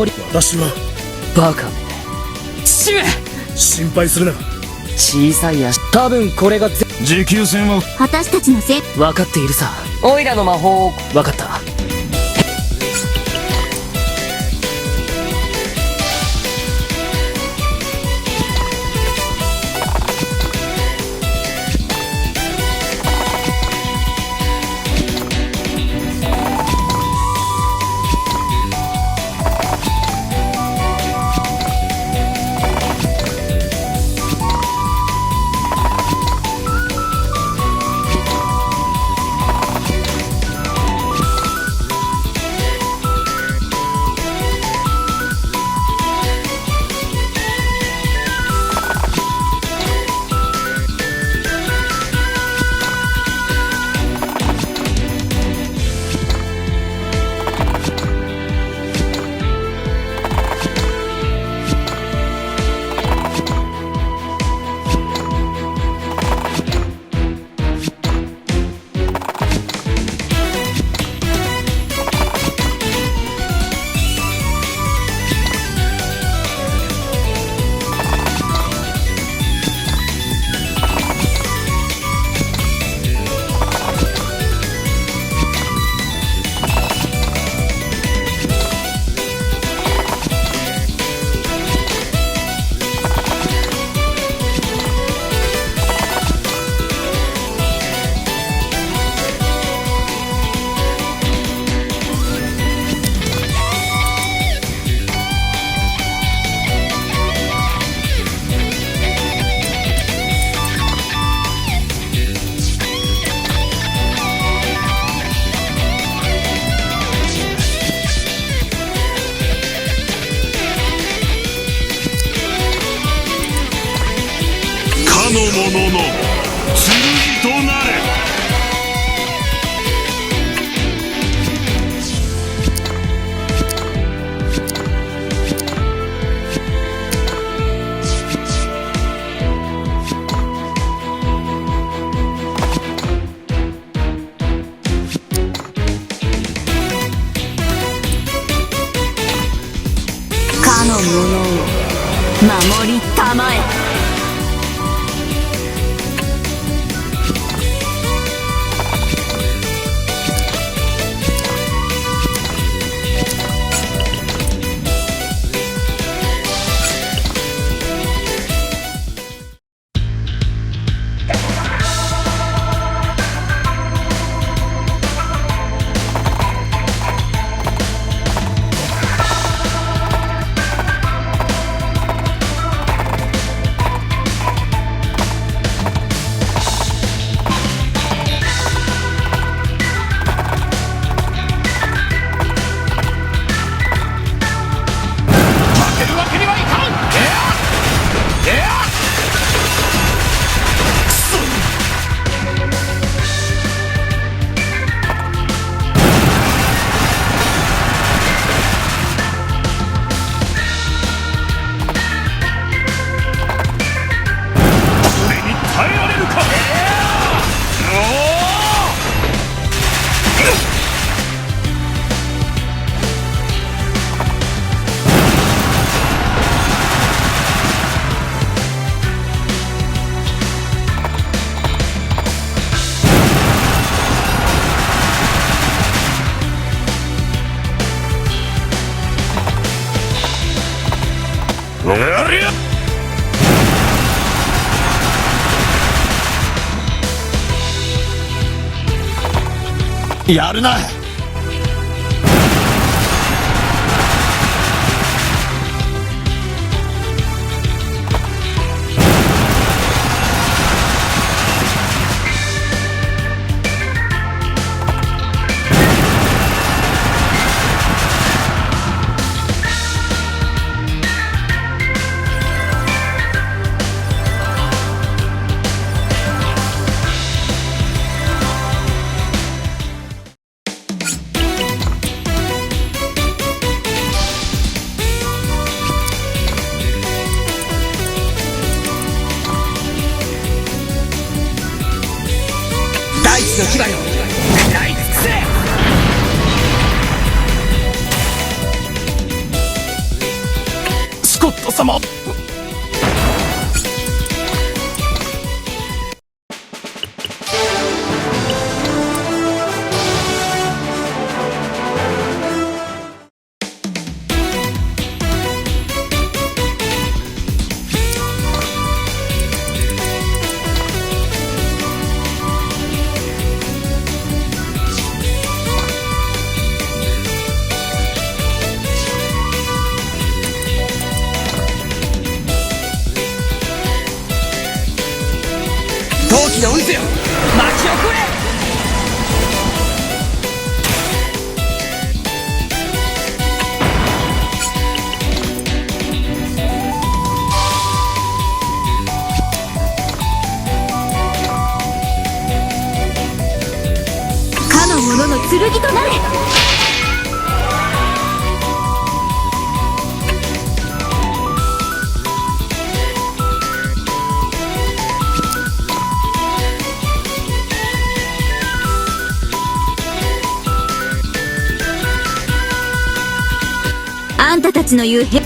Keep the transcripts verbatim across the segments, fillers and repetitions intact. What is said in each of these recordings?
私は。バカめ。父上！心配するな。小さい足。多分これがぜ、持久戦は。私たちのせい。分かっているさ。オイラの魔法を。分かった。かの者の剣となれ。かの者を守りたまえ。負けるわけにはいかん！俺に耐えられるか！やるな！大地の牙よ、食らい尽くせ！さま。 陶器の渦よ、巻き起これ！ かの者の剣となれ！ あんたたちの言うへ、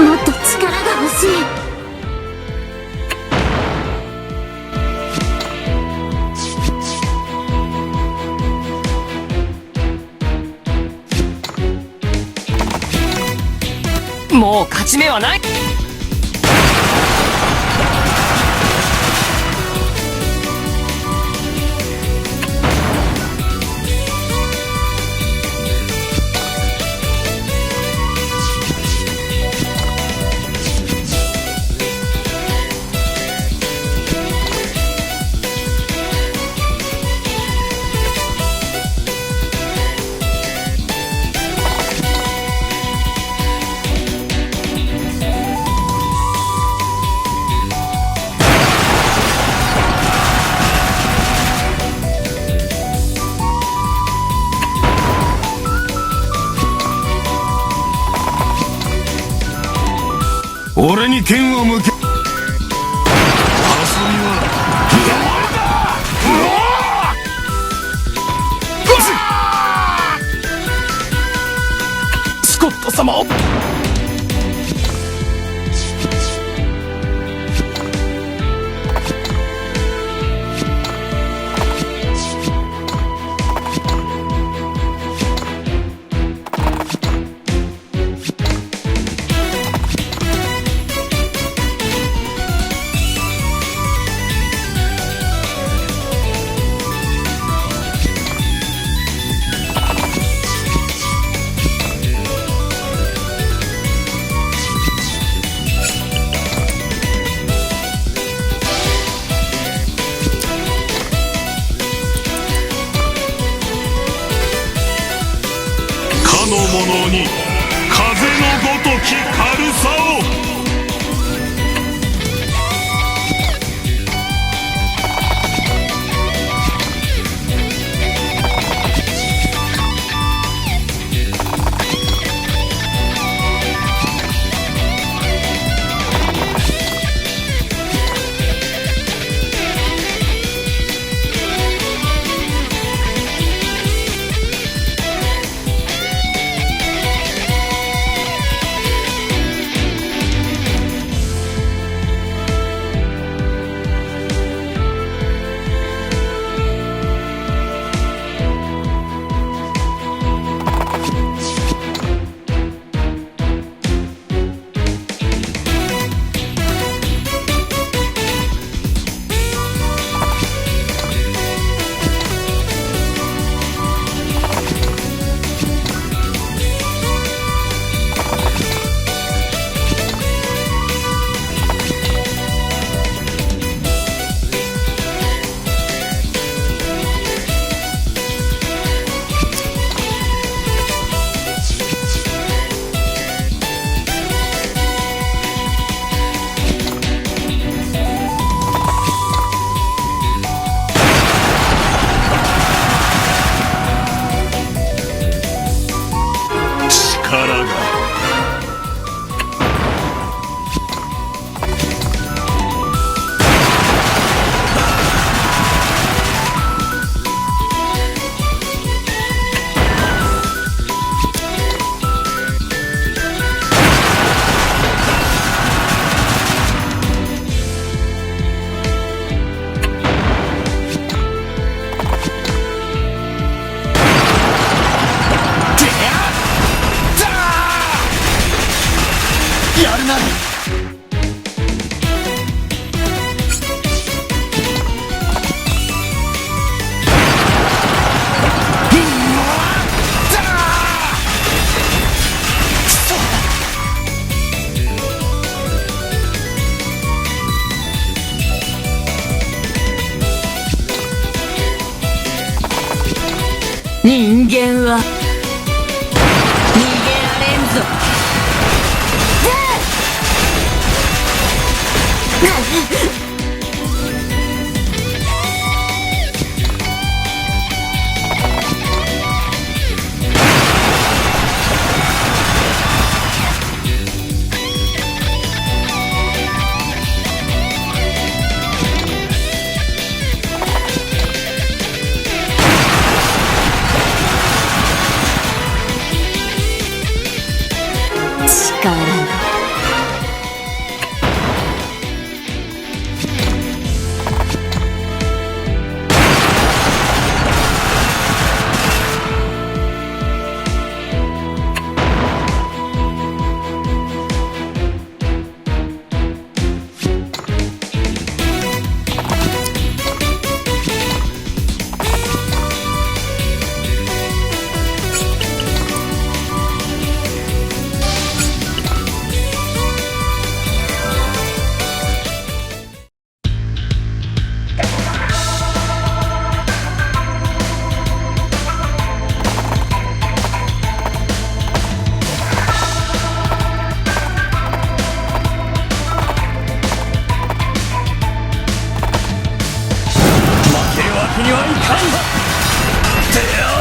もっと力が欲しい。 もう勝ち目はない。 俺に剣を向け。遊びは終わりだ。うわあ！ スコット様！ かの者に風のごとき軽さを。人間は逃げられんぞ。力。負けるわけにはいかん！てやー！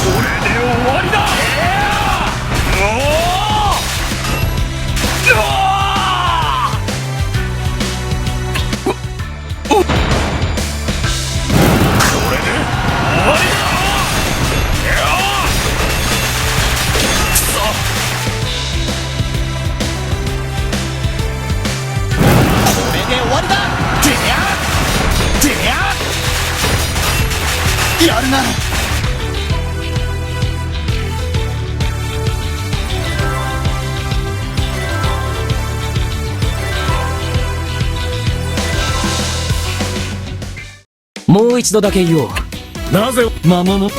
これで終わりだ！うおー！うわー！これで終わりだ！いやー！くそ！これで終わりだ！てや！てや！やるな！ もう一度だけ言おう。なぜ魔物？